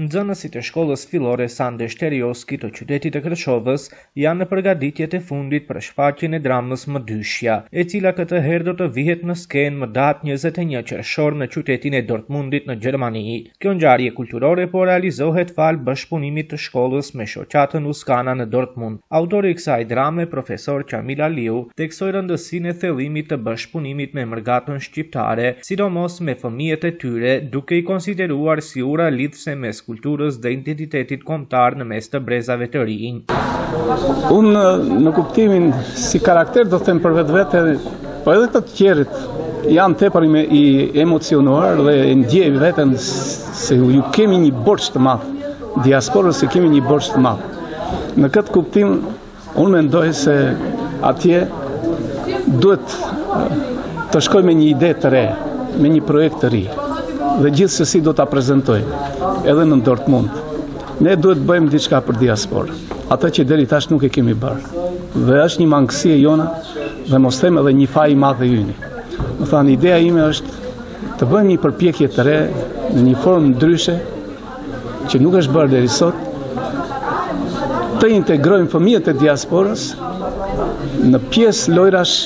Nxënësit e shkollës fillore Sande Shterjoski të qytetit të Kërçovës janë në përgatitjet e fundit për shfaqjen e dramës Mëdyshja, e cila këtë herë do të vihet në skenë më datë 21 qershor në qytetin e Dortmundit në Gjermani. Kjo ngjarje kulturore po realizohet falë bashkëpunimit të shkollës me shoqatën Uskana në Dortmund. Autori i kësaj drame, profesor Qamil Aliu, theksoi rëndësinë e thellimit të bashkëpunimit me mërgatën shqiptare, sidomos me fëmijët e tyre, duke i konsideruar si ura lidhëse mes kulturës dhe identitetit kombëtar në mes të brezave të rinj. Unë në kuptimin si karakter do të them për vetvete, po edhe të tjerët jam tepër i emocionuar dhe e ndjej veten se ju kemi një borxh të madh, diasporës i kemi një borxh të madh. Në këtë kuptim Unë mendoj se atje duhet të shkoj me një ide të re, me një projekt të ri. Dhe gjithsesi do ta prezantoj edhe në Dortmund. Ne duhet të bëjmë diçka për diasporën. Atë që deri tash nuk e kemi bërë. Dhe është një mangësi e jona dhe mos them edhe një faj i madh i yni. Domethënë, ideja ime është të bëjmë një përpjekje të re në një formë ndryshe që nuk është bërë deri sot, të integrojmë fëmijët e diasporës në pjesë lojrash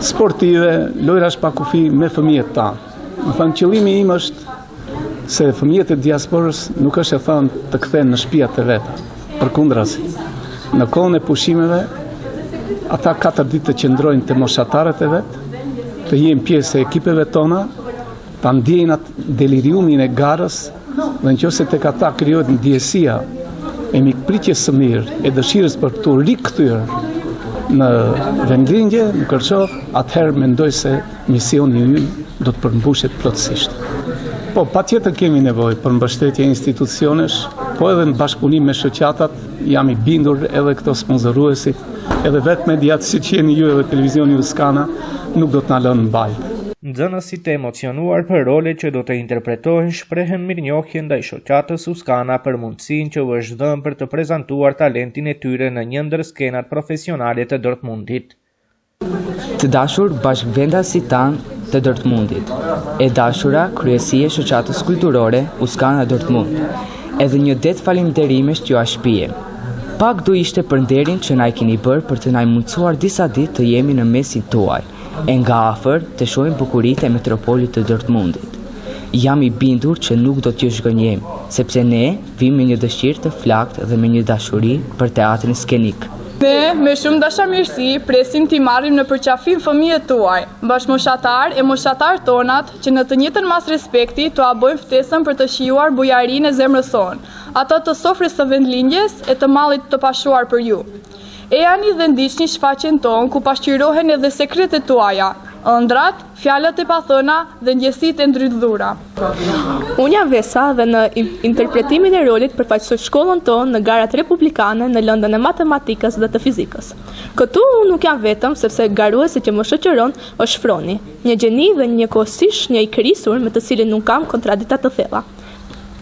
sportive, lojrash pa kufi me fëmijët tanë. Domethënë, qëllimi im është se fëmijët e diasporës nuk është e thënë të kthehen në shtëpiat e veta. Përkundrazi, në kohën e pushimeve, ata 4 ditë të qëndrojnë te moshatarët e vet, të jenë pjesë e ekipeve tona, ta ndjejnë atë deliriumin e garës dhe në qoftë se tek ata krijohet ndjesia e mikpritjes së mirë, e dëshirës për t'u rikthyer në vendlindje, në Kërçovë, atëherë mendoj se misioni ynë do të përmbushet plotësisht. Po, patjetër kemi nevojë për mbështetje institucionesh, po edhe në bashkëpunim me shoqatat, jam i bindur edhe këto sponsoruesit, Edhe vetë mediat siç jeni ju edhe televizioni Uskana nuk do të na lënë në baltë. Nxënësit të emocionuar për rolet që do të interpretojnë shprehën mirënjohje ndaj shoqatës Uskana për mundësinë që u është dhënë për të prezantuar talentin e tyre në një ndër skenat profesionale të Dortmundit. Të dashur bashkëvendasit tanë të Dortmundit, e dashura kryesi e shoqatës kulturore Uskana Dortmund, edhe një det falënderimesh t'jua shpiem. Pak do ishte për nderin që na e keni bërë për të na i mundësuar disa ditë të jemi në mesin tuaj, e nga afër të shohim bukuritë e metropolit të Dortmundit. Jam i bindur që nuk do t'ju zhgënjejmë, sepse ne vijmë me një dëshirë të flaktë dhe me një dashuri për teatrin skenik. Ne, me shumë dashamirësi, presim t'i marrim në përqafim fëmijët tuaj, bashkëmoshatarë e moshatarë tonat, që në të njëjtën masë respekti t'ua bëjmë ftesën për të shijuar bujarinë e zemrës sonë. Atë të sofrës së vendlindjes e të mallit të pashuar për ju. Ejani dhe ndiqni shfaqjen tonë ku pasqyrohen edhe sekretet tuaja, ëndrrat, fjalët e pathëna dhe ndjesitë e ndrydhura. Unë jam Vesa dhe në interpretimin e rolit përfaqësoj shkollën tonë në garat republikane në lëndën e matematikës dhe të fizikës. Këtu unë nuk jam vetëm sepse garuesi që më shoqëron është Froni, një gjeni dhe njëkohësisht një i krisur me të cilin unë kam kontradikta të thella.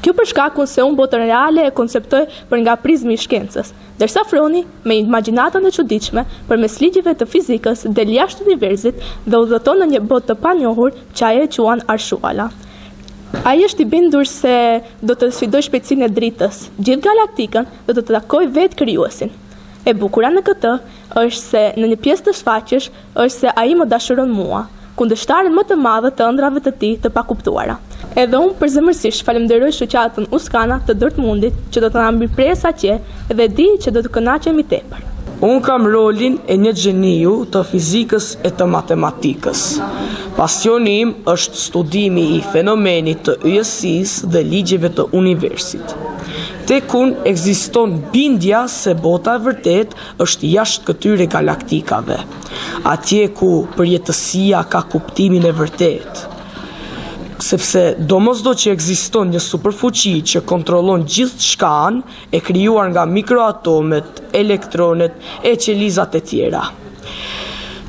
Kjo për shkakun se unë botën reale e konceptoj për nga prizmi i shkencës, ndërsa Froni, me imagjinatën e çuditshme, përmes ligjeve të fizikës del jashtë universit dhe udhëton në një botë të panjohur që ai e quan Arshuala. Ai është i bindur se do të sfidojë shpejtësinë e dritës, gjithë galaktikën dhe do të takojë vetë krijuesin. E bukura në këtë është se në një pjesë të shfaqjes është se ai më dashuron mua, kundërshtaren më të madhe të ëndrrave të tij të pakuptuara. Edhe unë përzemërsisht falënderoj shoqatën Uskana të Dortmundit që do të na mirëpresë atje dhe di që do të kënaqemi tepër. Unë kam rolin e një gjeniu të fizikës e të matematikës. Pasioni im është studimi i fenomenit të yjësisë dhe ligjeve të universit. Tek unë ekziston bindja se bota e vërtetë është jashtë këtyre galaktikave, atje ku përjetësia ka kuptimin e vërtetë. Sepse domosdo që ekziston një superfuqi që kontrollon gjithçkanë e krijuar nga mikroatomet, elektronet e qelizat e tjera.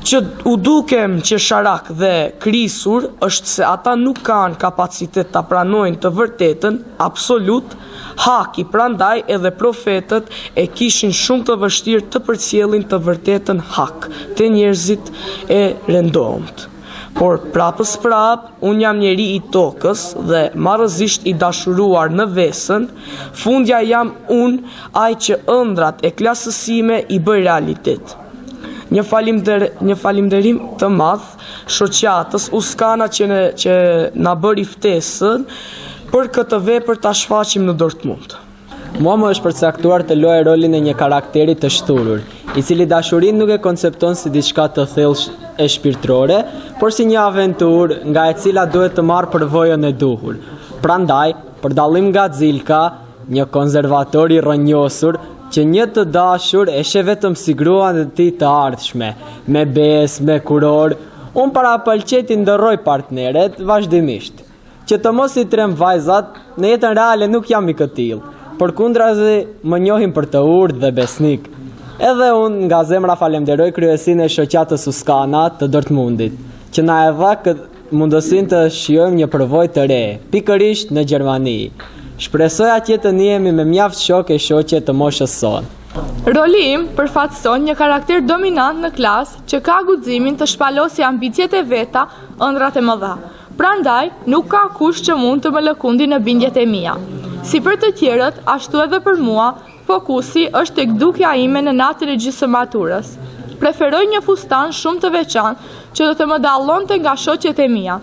Që u dukem qesharak dhe krisur është se ata nuk kanë kapacitet ta pranojnë të vërtetën absolut Haki, prandaj edhe profetët e kishin shumë të vështirë të përcjellin të vërtetën hak te njerëzit e rëndomtë. Por prapësprapë, unë jam njeri i tokës dhe marrëzisht i dashuruar në Vesën, fundja jam unë ai që ëndrrat e klasës sime i bëj realitet. Një falimder, një falimderim të madh shoqatës Uskana që, ne, që na bëri ftesën për këtë vepër ta shfaqim në Dortmund. Mua më është përcaktuar të luaj rolin e një karakteri të shthurur, i cili dashurinë nuk e koncepton si diçka të thellë e shpirtërore, por si një aventurë nga e cila duhet të marrë përvojën e duhur. Prandaj, për dallim nga Zilka, një konservator i rrënjosur, që një të dashur e sheh vetëm si gruan e tij të ardhshme, me besë, me kurorë, unë parapëlqej t'i ndërroj partneret vazhdimisht. Që të mos i tremb vajzat, në jetën reale nuk jam i këtillë, përkundrazi më njohin për të urtë dhe besnik. Edhe unë nga zemra falemderoj kryesinë e shoqatës Uskana të Dortmundit, që na e dha këtë mundësinë të shijojmë një përvojë të re, pikërisht në Gjermani. Shpresoj atje të njihemi me mjaft shokë e shoqe të moshës sonë. Roli im përfaqëson një karakter dominant në klasë që ka guximin të shpalosi ambiciet e veta, ëndrrat e mëdha. Prandaj, nuk ka kush që mund të më lëkundi në bindjet e mia. Si për të tjerët, ashtu edhe për mua, Fokusi është tek dukja ime në natën e gjysëmaturës. Preferoj një fustan shumë të veçantë që do të më dallonte nga shoqet e mia.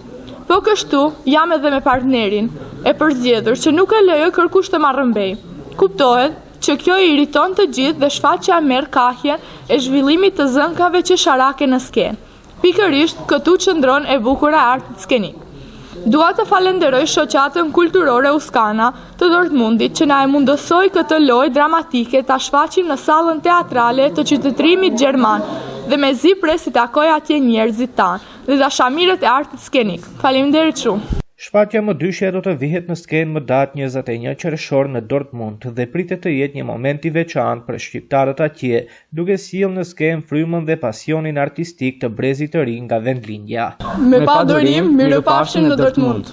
Po kështu, jam edhe me partnerin e përzgjedhur që nuk e lejoj kërkush të ma rrëmbejë. Kuptohet që kjo i irriton të gjithë dhe shfaqja merr kahjen e zhvillimit të zënkave qesharake në skenë. Pikërisht këtu qëndron e bukura e artit skenik. Dua të falenderoj shoqatën kulturore Uskana të Dortmundit që na e mundësoi këtë lojë dramatike ta shfaqim në sallën teatrale të qytetërimit gjerman dhe mezi pres t'i takoj atje njerëzit tanë dhe dashamirët e artit skenik. Faleminderit shumë. Shfaqja Mëdyshja do të vihet në skenë më datë 21 qershor në Dortmund dhe pritet të jetë një moment i veçantë për shqiptarët atje, duke sjellë në skenë frymën dhe pasionin artistik të brezit të ri nga vendlindja. Me padurim, mirupafshim në Dortmund.